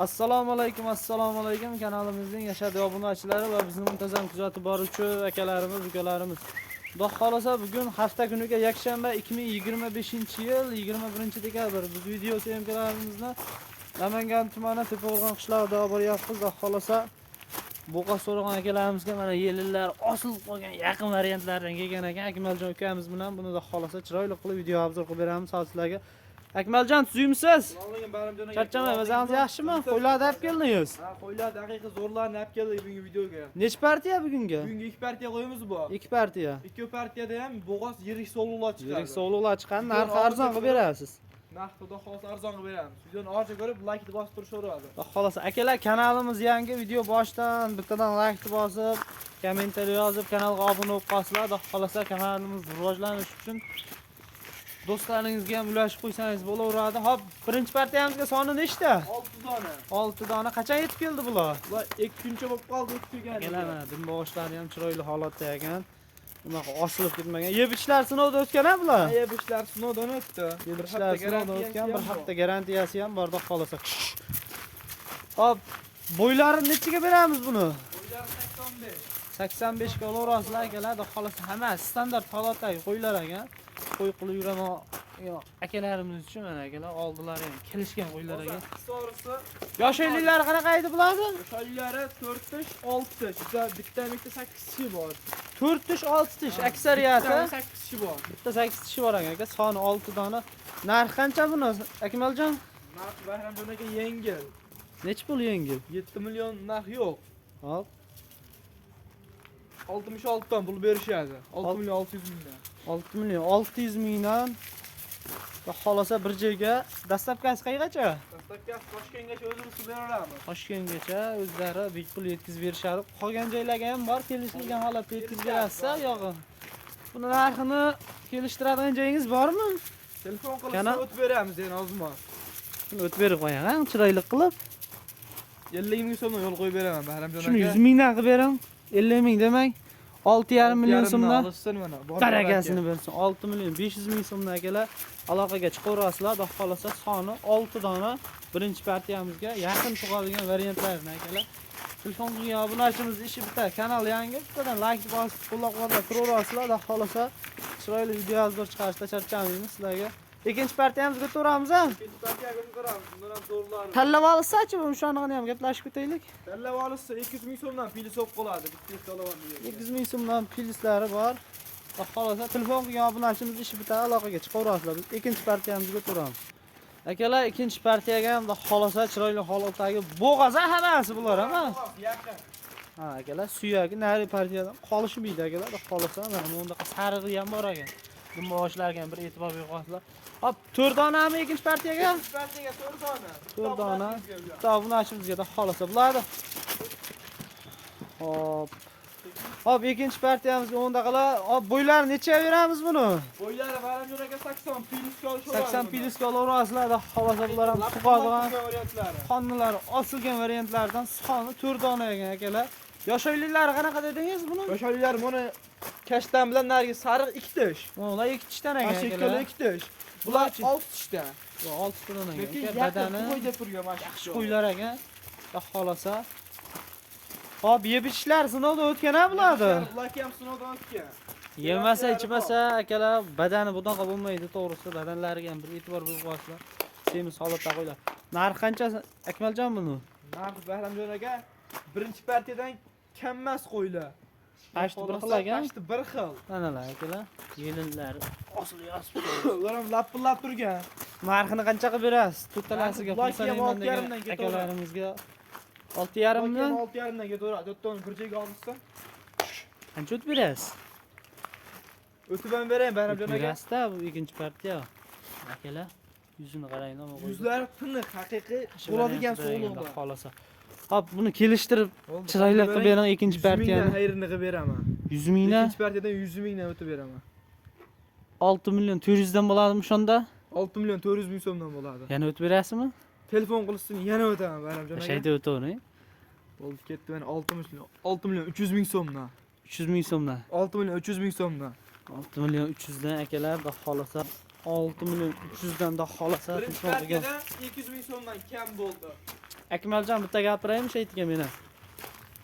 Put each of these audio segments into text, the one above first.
Assalomu alaykum, assalomu alaykum kanalimizning yashadi obunachilari va bizni muntazam kuzatib boruvchi akalarimiz, ukalarimiz. Xudo xohlasa bugun hafta kuniga yakshanba, 2025-yil 21 dekabr. Biz video съёмка larimizni Namangan tumani, Tepaqo'rg'on qishlog'ida olib boryapmiz. Xudo xohlasa bo'g'oz so'ragan akalarimizga mana yelinlar osilib qolgan yaqin variantlardan kelgan ekan. Akmaljon ukamiz bilan buni xudo xohlasa chiroyli qilib video обзор qilib beramiz sizlarga. Akmaljon, tuzukmisiz? Assalomu alaykum, Bahramjon aka. Charchamay, mazangiz yaxshimi? Qo'ylarni olib keldingiz. Ha, qo'ylar daqiqa zo'rlarni olib keldik bugungi videoga. Nechi partiya bugungi? Bugungi ikki partiya qo'yimiz bor. Ikki partiya. Ikki partiyada ham bo'g'oz yirik so'liqlar chiqadi. Yirik so'liqlar chiqqan, narxi arzon qilib berasiz. Narx xudo xohlasa arzon qilib beramiz. Videoni oxirigacha ko'rib, laykni bosib turishaveradi. Xudo xohlasa akalar, kanalimiz yangi, video boshidan bittadan laykni bosib, kommentariy yozib, kanalga obuna bo'lib qolsizlar. Xudo xohlasa kanalimiz rivojlanishi uchun do'stlaringizga ham ulashib qo'ysangiz bo'laveradi. Hop, birinchi partiyamizga soni nechta? 6 dona. 6 dona. Qachon yetib keldi bular? Bular 2 kuncha bo'lib qoldi o'tib kelgan. Akalar, mana dumbog'ishlari ham chiroyli holatda ekan. Unaqa osilib ketmagan. Yeb ichishlar sinovdan o'tgan ha bular? Yeb ishlar sinovdan o'tdi. Yeb Bir ichishlar hafta sinovdan o'tgan, bir garantiyasi ham hafta garantiyasi ham bor, xudo xohlasa. Hop, bo'ylarini nechiga beramiz buni? bor. Qo'ylar 85. 85 ga olaverasizlar akalar, xudo xohlasa hammasi standart holatdagi qo'ylar ekan. Qo'y qilib yuraman akalarimiz uchun mana akalar oldilari ham kelishgan qo'ylar ekan. So'risi Yosh oyliklari qanaqa edi bularni? Yoshliklari 4 tish, 6 tish. Bitta bitta 8 tishi bor. 4 tish, 6 tish aksariyati. Bitta 8 tishi bor. Bitta 8 tishi bor ekan aka, soni 6 dona. Narxi qancha buni, Akmaljon? Narx, Bahramjon aka, yengil. Nechi pul yengil? 7 million narx yo'q. Hop, 66 dan pul berishadi. 6 million 600 mingdan. 6 million 600 mingdan. Xudo xohlasa bir joyga доставка si qayergacha? Доставка Toshkentgacha o'zimiz qilib beraveramiz. Toshkentgacha o'zlari bepul yetkazib berishadi. Qolgan joylarga ham bor, kelishilgan holatda yetkazib berasiz, yog'i. Buni narxini kelishtiradigan joyingiz bormi? Telefon Kana- qilsa o'tib beramiz yana ozmoz. Shuni o'tib berib qo'ying, ha, chiroyli qilib. 50 ming so'mdan yo'l qo'yib beraman, Bahramjon Shuni aka. 100 mingdan qilib bering. 50 ming demang. 6,5 million so'mdan olishsin mana. Bor barakasini bersin. 6 million 500 ming so'mdan akalar aloqaga chiqaverasizlar. Xudo xohlasa soni 6 dona birinchi partiyamizga yaqin tug'adigan variantlarni akalar. Telefon qilgan obunachimiz ishi bitta, kanal yangi, bittadan layk bosib qo'llab-quvvatlab turaverasizlar. Xudo xohlasa chiroyli video обзор chiqarishda charchamaymiz sizlarga. Ikkinchi partiyamizga o'taveramiz ha. Ikkinchi partiyaga o'taveramiz. Bundan ham zo'rlari. Tanlab olsa-chi, o'shanig'ini ham gaplashib ketaylik. Tanlab olishsa 200 ming so'mdan plyus bo'lib qoladi. Bitta ikkita olaman degan. 200 ming so'mdan plyuslari bor. Xudo xohlasa telefon qilgan obunachimiz ishi bitta, aloqaga chiqaverasizlar. Biz ikkinchi partiyamizga o'taveramiz. Akalar, ikkinchi partiyaga ham xudo xohlasa chiroyli holatdagi bo'g'oz hammasi bular, ha. Yaqin. Ha, akalar, suyagi nari partiyadan qolishmaydi akalar. Xudo xohlasa mana bundaqa sarig'i ham bor ekan. Dumbog'ishlarga ham bir e'tibor berib qo'yasizlar. Hop, 4 donami ikkinchi partiyaga? Ikkinchi partiyaga 4 dona. 4 dona. Bitta obunachimizga xudo xohlasa bo'ladi. Hop. Hop, ikkinchi partiyamizga o'ndaqalar. Hop, bo'ylarini nechaga beramiz buni? Bo'ylari, Bahramjon aka, 80 plyusga olishaveradi. 80 plyusga olaverasizlar, xudo xohlasa bular ham tug'adigan variantlari. qonlari osilgan variantlardan soni 4 dona ekan akalar. Yosh oyliklari qanaqa dedingiz buni? Yoshlilar buni kashtan bilan narigi sariq 2 tish. Ular 2 tishdan ekan Mana shu ikkala akalar. 2 tish. Bular Bularchi? 6 tishdan. 6 tishdan ekan. Lekin Aka, yaqin badani qo'y deb turgan mana shu. yaxshi qo'ylar ekan. Xudo xohlasa. Hop, yeb ichishlar sinovdan o'tgan ha bularni. Bular ham sinovdan o'tgan. Yemasa ichmasa akalar badani bunaqa bo'lmaydi to'g'risi, badanlariga ham bir e'tibor berib qo'yasizlar. Semiz holatda qo'ylar. Narxi qancha, Akmaljon, buni? Narx, Bahramjon aka, birinchi partiyadan kam emas qo'ylar. Pashti bir xil ekan. Pashti bir xil. Manalar akalar, yelinlari osilib yosib. Ular ham lapillab turgan. Narxini qancha qilib berasiz? To'rtalasiga Bular pul ham sanayman olti degan yarimdan ketaveradi. akalarimizga 6,5 mi? 6,5 dan ketaveradi. To'rttani bir joyga olishsa. Qancha o'tib berasiz? O'tib ham berayin, Bahramjon aka. Berasizda, bu ikkinchi partiya. Akalar, yuzini qarang, nima qo'ydi. Yuzlari tiniq, haqiqiy bo'ladigan so'liqlar. Xohlasa. Hop, buni kelishtirib chiroyli qilib bering ikkinchi 100 mingdan partiyani. xayrini qilib beraman. 100 mingdan. Ikkinchi partiyadan 100 mingdan o'tib beraman. 6 million 400 dan bo'ladimi shunda? 6 million 400 ming so'mdan bo'ladi. Yana o'tib berasizmi? Telefon qilishsin, yana o'taman, Bahramjon aka. Shayda o'tavering. Bo'ldi, ketdi mana 6 million 6 million 300 ming so'mdan. 300 ming so'mdan. 6 million 300 ming so'mdan. 6 million 300 dan akalar, xudo xohlasa 6 million 300 dan xudo xohlasa Birinchi telefon qilgan. partiyadan 200 ming so'mdan kam bo'ldi. Akmaljon, bitta gapiraymi shu aytgan meni.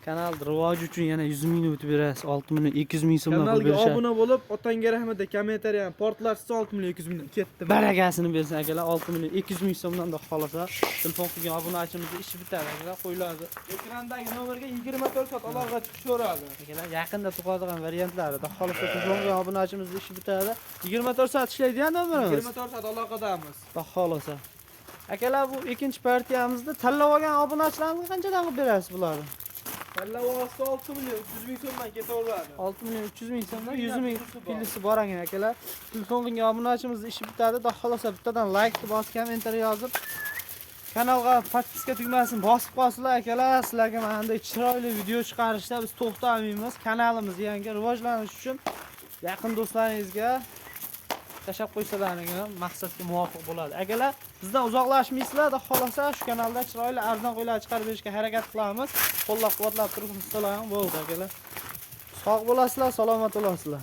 Kanal rivoji uchun yana 100 mingni o'tib berasiz. 6 million 200 ming so'mdan pul Kanalga berishadi. obuna bo'lib, otangga rahmat deb kommentariy ham portlarsiz 6 million 200 mingdan ketdi. Barakasini bersin, akalar. 6 million 200 ming so'mdan da xohlasa telefon qilgan obunachimizni ishi bitadi, akalar, qo'yiladi. Ekrandagi nomerga 24 soat aloqaga chiqishaveradi. Akalar, yaqinda tug'adigan variantlari. Xudo xohlasa telefon qilgan obunachimizni ishi bitadi. 24 soat ishlaydigan nomerimiz. 24 soat aloqadamiz. Xudo xohlasa. Akalar, bu ikkinchi partiyamizda tanlab olgan obunachilarimizga qanchadan qilib berasiz bularni? Tanlab olsa 6 million 300 ming so'mdan ketaveradi. 6 million 300 ming so'mdan 100 100 ming pulisi bor. pulisi bor ekan, akalar. Telefon qilgan obunachimizni ishi bitadi. Xudo xohlasa bittadan like bosib, kommentariy yozib, kanalga подписка tugmasini bosib qolsinlar, akalar. Sizlarga mana bunday chiroyli video chiqarishda biz to'xtamaymiz. Kanalimiz yangi rivojlanish uchun yaqin do'stlaringizga tashlab qo'ysalaring ham maqsadga muvofiq bo'ladi. Akalar, bizdan uzoqlashmaysizlar, xudo xohlasa shu kanalda chiroyli arzon qo'ylar chiqarib berishga harakat qilamiz. Qo'llab-quvvatlab turibsizlar ham bo'ldi, akalar. Sog' bo'lasizlar, salomat bo'lasizlar.